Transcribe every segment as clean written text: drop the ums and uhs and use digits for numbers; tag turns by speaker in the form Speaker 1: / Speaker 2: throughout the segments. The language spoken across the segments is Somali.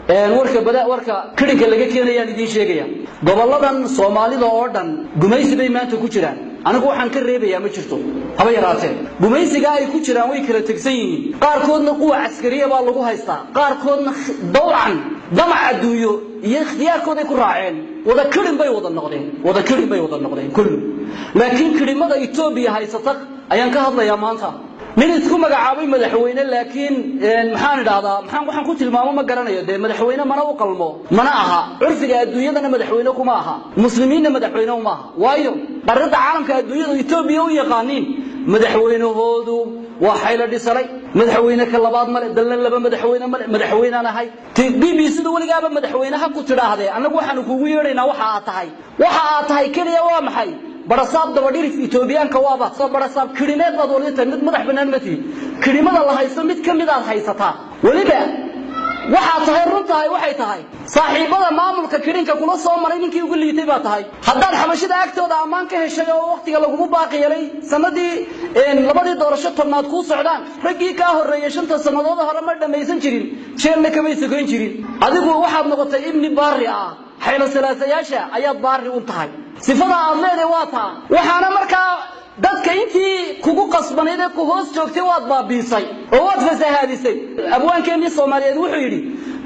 Speaker 1: Warka bada, warka kirinka laga keenayaan idiin sheegaya. Gobolladan Soomaalida oo dhan gumaysi bay maanta ku jiraan. Anigu waxaan ka reebayaa ma jirto, haba yaraatee. Gumaysiga ay ku jiraan way kala tegsan yihiin. Qaarkoodna quwa caskariya baa lagu haystaa, qaarkoodna dawcan damac adduunyo iyo ikhtiyaarkooday ku raaceen. Wada kirin bay wada noqdeen, wada kirin bay wada noqdeen kullu. Laakiin kirimada Etoobiya haysata ayaan ka hadlayaa maanta. Nin isku magacaabay madaxweyne, laakiin maxaan idhaahdaa, maxaan waxaan ku tilmaamo ma garanayo. Dee madaxweyne mana u qalmo, mana aha. Curfiga adduunyadana madaxweyne kuma aha, muslimiinna madaxweyne uma aha. Waayo, qaradda caalamka adduunyadu Etoobiya u yaqaaniin madaxweynahoodu waa xaylo dhisalay. Madaxweyne ka labaad male, dalna laba madaxweyne male. Madaxweynaan ahay BBC du weligaaba madaxweynaha ku tidhaahdee. Annagu waxaanu kugu yeedhaynaa waxa aad tahay. Waxa aad tahay keliya waa maxay? Barasaab dabadhirif Etoobiyaanka waaba soo barasaab kirimeed baad wali tahay. Mid madax bannaan ma tihi. Kirimada la haysto mid ka mid aad haysataa weliba. Waxaa tahay run tahay, waxay tahay saaxiibada maamulka kirinka kula soo maray ninkii ugu liitay baa tahay. Haddaad xabashida agtooda ammaan ka heshay oo waqtiga lagugu baaqi yeelay sanadii labadii doorasho tobnaad kuu socdaan, raggii kaa horreeyey 5ta sannadood hore ma dhammaysan jirin, jeelna kamay sokayn jirin. Adigu waxaad noqotay ibni baari ah, xaylo salaasayaasha ayaad baari u tahay. Sifada aad leedahay waa taa. Waxaana markaa dadka intii kugu qasbanayd ee ku hoos joogtay waad baabiisay oo waad fasahaadisay. Abwaankeenii Soomaaliyeed wuxuu yidhi: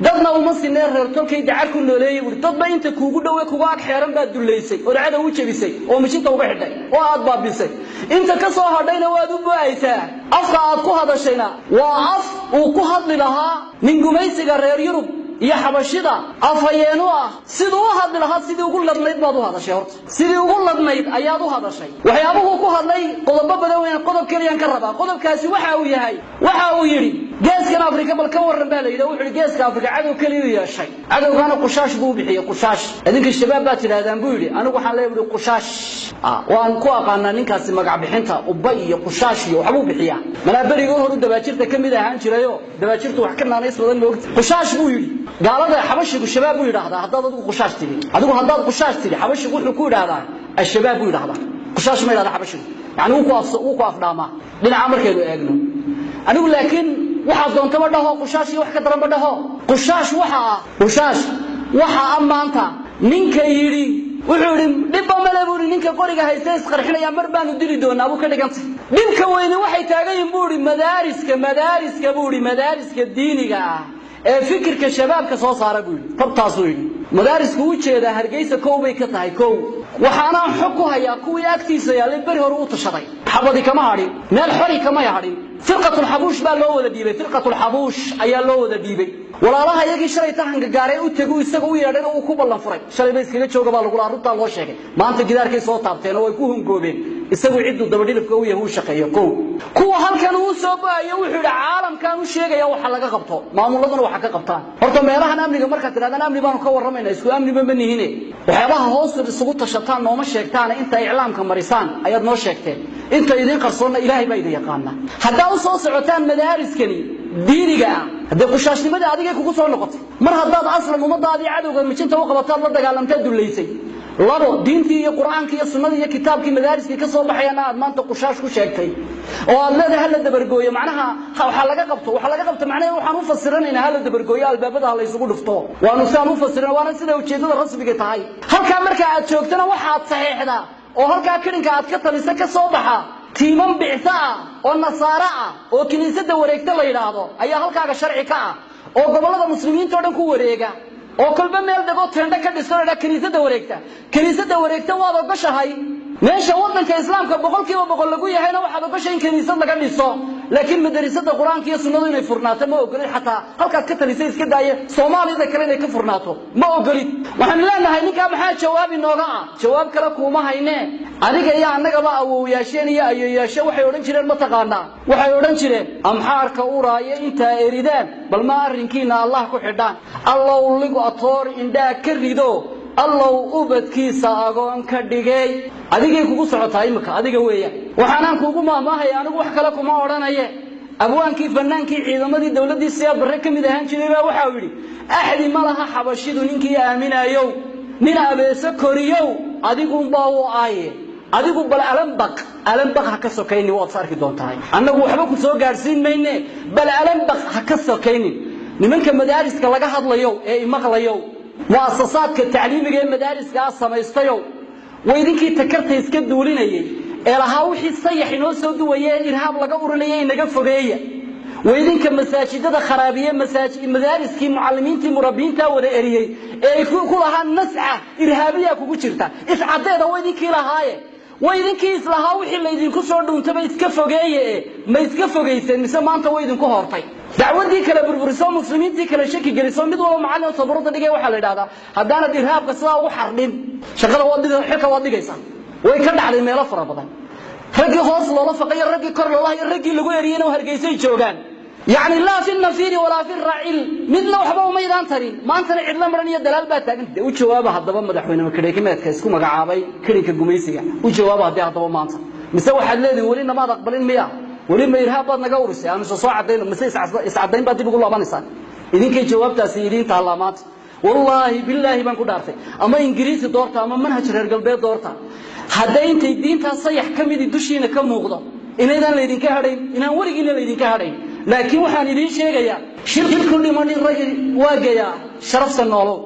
Speaker 1: "Dadna uma sinee, reer tolkay dacar ku nooleeyey." Buui dadba inta kuugu dhowe kugu ag xeeran baad dullaysay oo dhacada u jebisay oo mishinta uga xidhay oo aad baabisay. Inta ka soo hadhayna waad u bo'aysaa. Afka aad ku hadashayna waa af uu ku hadli lahaa nin gumaysiga reer Yurub iyo xabashida afhayeenu ah. Siduu u hadli lahaa, sidii ugu ladnayd baad u hadashay. Horta sidii ugu ladnayd ayaad u hadashay. Waxyaabuhuu ku hadlay qodobo badan weyn, qodob keliyaan ka rabaa. Qodobkaasi waxa uu yahay, waxa uu yidhi: "Geeskan Afrika bal ka warran," baa la yidhi. Wuxuu yidhi: "Geeska Afrika cadow keliyuu yeeshay, cadowgaana qushaash buu u bixiyey." Qushaash idinka shabaab baad tidhaahdaan buu yidhi. Anigu waxaan leeyahay buhi qushaash. Waan ku aqaanaa ninkaasi magac bixinta, ubba iyo qushaash iyo waxbuu bixiyaa. Malaa berigii horu dabaajirta ka mid ahaan jirayo, dabaajirtu wax ka naanays badan moogta. Qushaash buu yidhi. Gaalada xabashigu shabaab buu yidhaahdaa. Haddaad adigu qushaash tidhi, adigu haddaad qushaash tidhi, xabashigu wuxuu ku yidhaahdaa ashabaab buu yidhahdaa. Qushaash ma yidhahda xabashigu. Yani wuu ku afdhaamaa dhinaca markaynu eegno. Anigu laakiin waxaad doontaba dhaho, qushaash iyo wax ka daranba dhaho. Qushaash waxa ah, qushaash waxa ah maanta ninka yidhi. Wuxuu yidhi: "Dhibba male," buu yidhi, "ninka qoriga haysta isqarxinaya mar baanu dili doonaa," buu ka dhigantay. Dhibka weyne waxay taagan yihin buu yidhi madaariska, madaariska buu yidhi, madaariska diiniga ah ee fikirka shabaabka soo saara buu yidhi. Tabtaasuu yidhi. Madaarisku u jeedaa Hargeysa kow bay ka tahay kow. Waxaanaan xog ku hayaa kuwii agtiisa yaallay beri hore u tashaday. Xabadi kama hadhin, meel xori kamay hadhin. Firqatulxabuush baa loo wada dhiibay, firqatulxabuush ayaa loo wada dhiibay. Walaalaha iyagii shalay tahanka gaaray u tegu isaga u yeedhayna uu ku ballan furay. Shalay bay iskaga jooga baa lagula, arrintaa loo sheegay. Maanta gidaarkay soo taabteen oo way ku hungoobeen. Isagu cidduu dabadhilifka u yahay uu shaqeeyo kow. Kuwa halkan uu soo baayo, wuxuu yidhi: "Caalamkan u sheegaya waxa laga qabto, maamuladuna waxa ka qabtaan." Horta meelahan amniga markaad tidhahdaan amni baanu ka warramaynaa, isku amniba ma nihine. Waxyaabaha hoos isugu tashataan nooma sheegtaan. Inta iclaamka marisaan ayaad noo sheegteen. Inta idiin qarsoonna Ilaahay baa idin yaqaana. Haddaa u soo socotaan madaariskani diiniga ah, haddee qushaashnimadii adigay kugu soo noqotay. Mar haddaad aslan ummadaadii cadowga mijinta u qabataad la dagaalamtaad dullaysay, labo diintii iyo qur-aankii iyo sunnadii iyo kitaabkii madaariskii ka soo baxayana aad maanta qushaash ku sheegtay oo aad leedahay hala dabargooyo, macnaha waxaa laga qabto, waxaa laga qabto, macnaha waxaan u fasiranaynaa hala dabargooyo, albaabada ha la isugu dhufto. Waanu sidaan u fasiran, waana sida ujeeddada rasmiga tahay. Halkaa marka aad joogtana waxaad saxiixdaa oo halkaa kirinka aad ka talisa ka soo baxa tiiman bicsa ah oo nasaaro ah oo kiniisadda wareegta la yidhaahdo ayaa halkaaga sharci ka ah, oo gobollada muslimiinta o dhan ku wareega, oo kolba meel degoo teendho ka dhisan oo dhaa kiniisadda wareegta. Kiniisadda wareegta waad ogoshahay. Meesha waddanka islaamka 100% lagu yahayna waxaad ogoshahay in kiniisad laga dhiso, laakiin madarasada qur-aanka iyo sunnadu inay furnaato ma ogolid. Xataa halkaad ka talisay iska daaye, Soomaaliyada kale inay ka furnaato ma ogolid. Waxaanu leenahay ninkaa maxaa jawaab inooga ah? Jawaab kale kuuma hayne. Adiga iyo annagaba awowyaasheen iyo ayoyaashe waxay odhan jireen, ma taqaanaa? Waxay odhan jireen: "Amxaarka uraaya intaa eridaan, bal ma arrinkiina Allah ku xidhaan. Allow ligu atoor indhaa ka rido, allow ubadkiisa agoon ka dhigay." Adigay kugu socotaa imika, adiga weeyaan. Waxaanaan kuugu maahmaahaya, anigu wax kale kuma odhanaye, abwaankii fanaankii ciidamadii dowladdii Siyaad Barre ka mid ahaan jiray baa waxau yidhi: "Axdi ma laha xabashidu ninkii aaminayow, nin abeeso koriyow, adigunbaa u aaye. Adigu bal alambaq, alambaq ha ka sokaynin, waad is arki doontahay. Annagu waxba ku soo gaadhsiin mayne, bal alambaq ha ka sokaynin." Nimanka madaariska laga hadlayo ee imaqlayo, muasasaadka tacliimiga ee madaariska samaystayo, way idinkii takarta iska duulinayay ee lahaa wixii sayax inoo soo duwaya ee irhaab laga urinaya inaga fogeeya. Way idinka masaajidada kharaabiye, madaariskii mucallimiintii murabbiyiintaa wada eriyey ee ay ku lahaa nasca irhaabiya kugu jirta iscaddeeda. Way idinkii lahaaye, way idinkii islahaa wixii laydinku soo dhuuntaba iska fogeeye. E ma iska fogayseen mise maanta way idinku hortay dacwadii kale burburiso, muslimiintii kale shaki geliso? Mid walba macallin oo tabaruda dhigay waxaa la yidhahdaa, haddaanad irhaabka sidaa ugu xardhin, shaqada waad xilka waad dhigaysaa. Way ka dhacday meelo fara badan. Raggii hoos loola faqayo, raggii kor loola hayo, raggii lagu eriyeyna Hargeysay joogaan. Yacni laa fi nafiiri walaa fi racil, midna waxba umaydaan tarin. Maantana cidlo maran iyo dalaal baa taagan. De u jawaaba haddaba madaxweyne makadheekimeedka isku magacaabay kirinka gumaysiga, u jawaaba haddii haddaba maanta. Mise waxaad leedihin weli namaad aqbalin miya? Weli ma irhaab baad naga urisay? Amise soo caddayno? Mise iscaddayn baad dib ugu laabanaysaan? Idinkay jawaabtaasi idiin taallaa maanta. Wallaahi billaahi baan ku dhaartay, ama Ingiriisi doorta ama manhaj reer galbeed doorta, hadday intay diintaa sayax ka midi dushiina ka muuqdo, inaydaan laydinka hadhayn, inaan weligiina laydinka hadhayn. Laakiin waxaan idiin sheegayaa, shirku dhimanin ragi waa gayaa sharafsa noolow.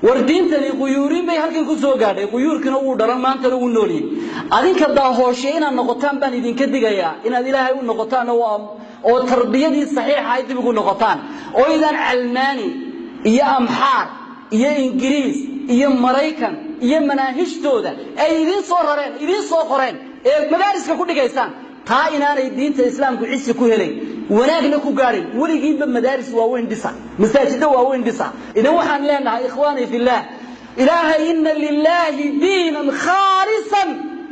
Speaker 1: War diintani quyuuriin bay halkan ku soo gaadhay, quyuurkina wuu dhalan, maantana wuu nooliyey. Adinka daahooshe inaad noqotaan baan idinka digayaa, inaad Ilaahay u noqotaan oo tarbiyadii saxiixa ay dib ugu noqotaan, oo idaan calmaani iyo Amxaar iyo Ingiriis iyo Maraykan iyo manaahijtooda ay idiin soo rareen, idiin soo qoreen ee madaariska ku dhigaysaan, taa inaanay diinta Islaamku cisi ku helayn, wanaagna ku gaadhin. Weligiinba madaaris waaweyn dhisa, masaajiddo waaweyn dhisa. Idan waxaan leenahay, ikhwaani fillaah, Ilaahay ina lilaahi diinan khaalisan.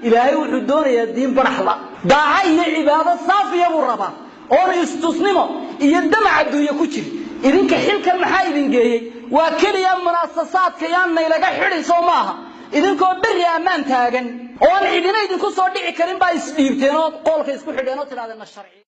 Speaker 1: Ilaahay wuxuu doonayaa diin baraxla, daaco iyo cibaado saafiya buu rabaa, oon istusnimo iyo damac adduunye ku jiri. Idinka xilkan maxaa idin geeyey? Waa keliya munaasasaadka yaan naylaga xidhin, soo maaha? Idinkoo berri ammaan taagan oon cidina idinku soo dhici karin baa isdhiibteen oo qoolka isku xidheen oo tidhahdeen na sharci.